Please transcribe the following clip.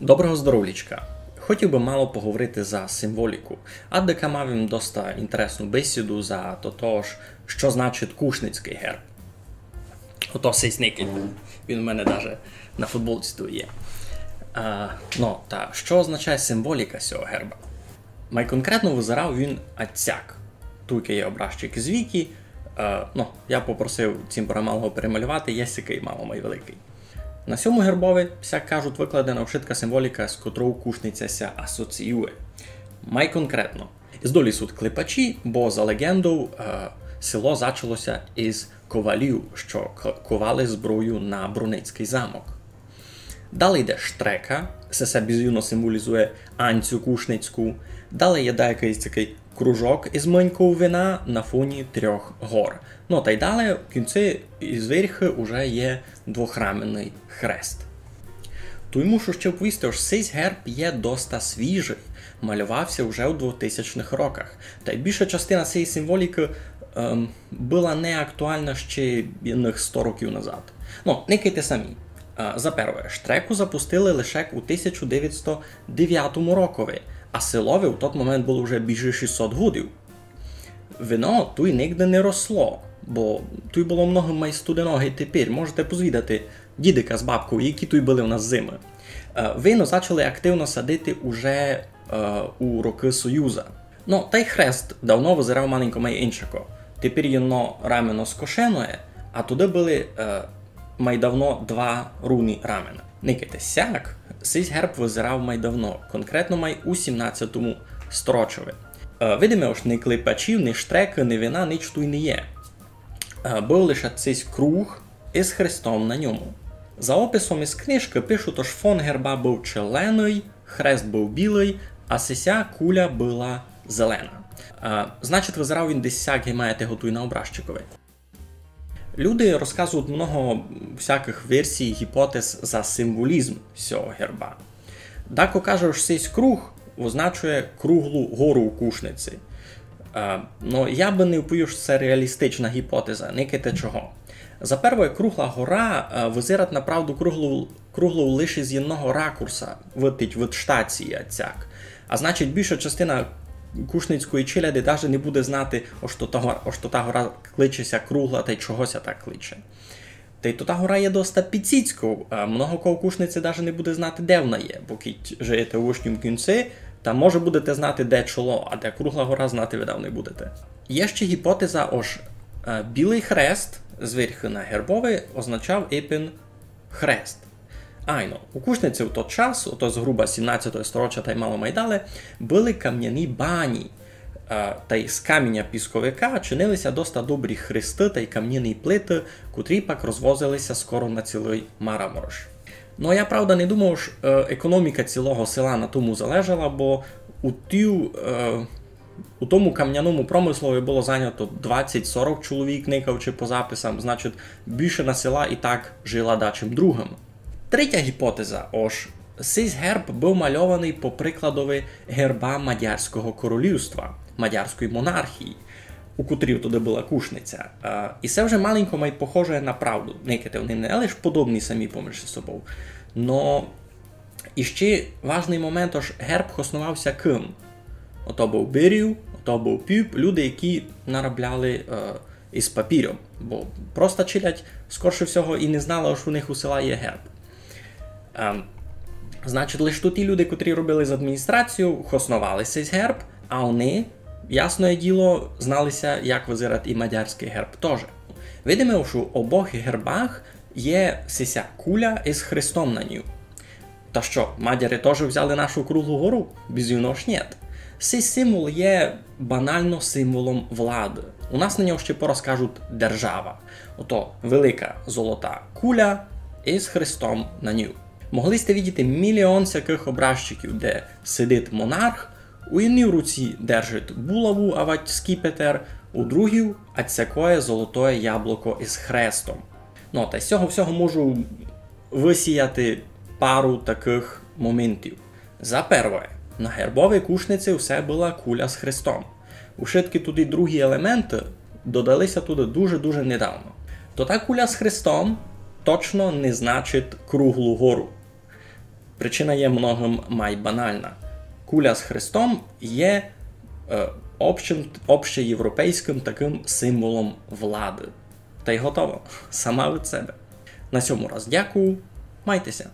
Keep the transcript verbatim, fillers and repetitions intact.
Доброго здоровлічка! Хотів бы мало поговорити за символіку. Аддака мав им доста інтересну бесіду за то, тож, што значить кушницькый герб. Ото сись никайте. Він у мене даже на футболці туй є. А, ну, та што означає символіка сього герба? Май конкретно визирав він ацяк. Туйка є образчик з вікі. Е, ну, я попросив цімбора мало го перемалювати, є сякый мало май великый. На сьому гербови, сяк кажуть, выкладена вшытка символіка, з котров Кушниця ся асоціює. Май конкретно. Здолі суть клепачі, бо за леґендов, е, село зачало ся из ковалів, што к-, ковали зброю на Бруницькый замок. Далі йде штрека, се ся бізувно символізує Анцю Кушницьку. Далі є даякый такый кружок из мыньков вина на фоні трьох гор. Ну, тай далі в кінці зверьху уже є двохраменный хрест. Туй мушу ще оповісти, ож сись герб є доста свіжый, малював ся уже у двохтисячных роках. Тай більша частина сеї символікы, ем, была неактуална ще єдных сто років назад. Ну, никайте самі. А, за перве, штреку запустили лише у тисяча девятсто девятому рокови, а селови у тот момент было уже більше шістсот годів. Вино туй нигде не росло, бо туй было много май студено, ги тепер. Можете позвідати дідика з бабков, які туй были у нас зимы. Е, вино зачали активно садити уже, е, у рокы Союза. Ну, тай хрест давно визирав маленько май иншако. Тепер єдно рамено скошеноє, а туды были, е, май давно два рувні рамена. Никайте, сяк сись герб визирав май давно, конкретно май у сімнадцятому сторочови. Е, видиме, ож ни клепачів, ни штрекы, ни вина, нич туй не є. Е, быв лише сись круг из хрестом на ньому. За описом из книжкы пишуть, ож фон герба быв челленый, хрест быв білый, а сися куля была зелена. Е, значить, визирав він десь сяк, ги маєте го туй на образчикови. Люди розказують много всякых версій, гіпотез за символізм сього герба. Дако каже, ож сись круг означує круглу гору у Кушниці. Е, но я бы не вповів, ож се реалістична гіпотеза, никайте чого. За перве, кругла гора, е, визирать направду круглу круглу лише з єдного ракурса, вытить від штації, а цяк. А значить, більша частина кушницької челяди даже не буде знати, ож то та гора, ож то та гора кличе ся кругла, тай чого ся так кличе. Тай то та гора є доста піціцько, а много кого в Кушниці даже не буде знати, де вона є, бо кідь жиєте у вышньому кінці, та може будете знати, де чоло, а де кругла гора, знати видав не будете. Є ще гіпотеза, ож, е, білый хрест зверху на гербови означав ипен хрест. Айно, у Кушниці в тот час, ото згруба сімнадцятого стороча тай мало май дале, были камняні бані, е, тай з каміня пісковика чинили ся доста добрі хрести тай камняні плиты, котрі пак розвозили ся скоро на цілый Мараморош. Ну, я, правда, не думав, ож, е, економіка цілого села на тому залежала, бо у тій, е, у тому камняному промыслови было занято двадцять-сорок чоловік, никавчи по записам, значить, більшина села і так жила дачим другым. Третя гіпотеза, ож сись герб быв мальованый по прикладови герба Мадярського королівства, Мадярської монархії, у котрій туды была Кушниця. Е, і се вже маленько май похоже на правду. Никайте, они не лиш подобні самі поміж собов, но і ще важный момент, ож герб хосновав ся ким. Ото быв бирюв, ото быв пюп, люди, які наробляли, е, из папірьом. Бо проста челядь, скорше всього, і не знала, ож у них у села є герб. Ем, значить, лиш тоті люди, котрі робили з адміністрацією, хосновали сись герб, а они, ясноє діло, знали ся, як визирать і мадярськый герб тоже. Видиме, ож у обох гербах є сися куля из хрестом на ній. Та што, мадяри тоже взяли нашу круглу гору? Бізувно ож нєт. Сись символ є банално символом влады. У нас на нього ще пораз кажуть держава. Ото велика золота куля из хрестом на ній. Могли сьте видіти міліон сякых образчиків, де сидить монарх, у єдній руці держить булаву, авать скіпетр, у другій ацякоє золотоє яблуко из хрестом. Ну, та з сього всього можу высіяти пару такых моментів. За первоє, на гербови Кушниці все была куля з хрестом. Ушыткі туды другі елементы додали ся туды дуже-дуже недавно. То та куля з хрестом точно не значить круглу гору. Причина є многым май банальна. Куля з хрестом є е, общим, общеєвропейськым такым символом влады. Та й готово. Сама від себе. На сьому раз дякую. Майте ся.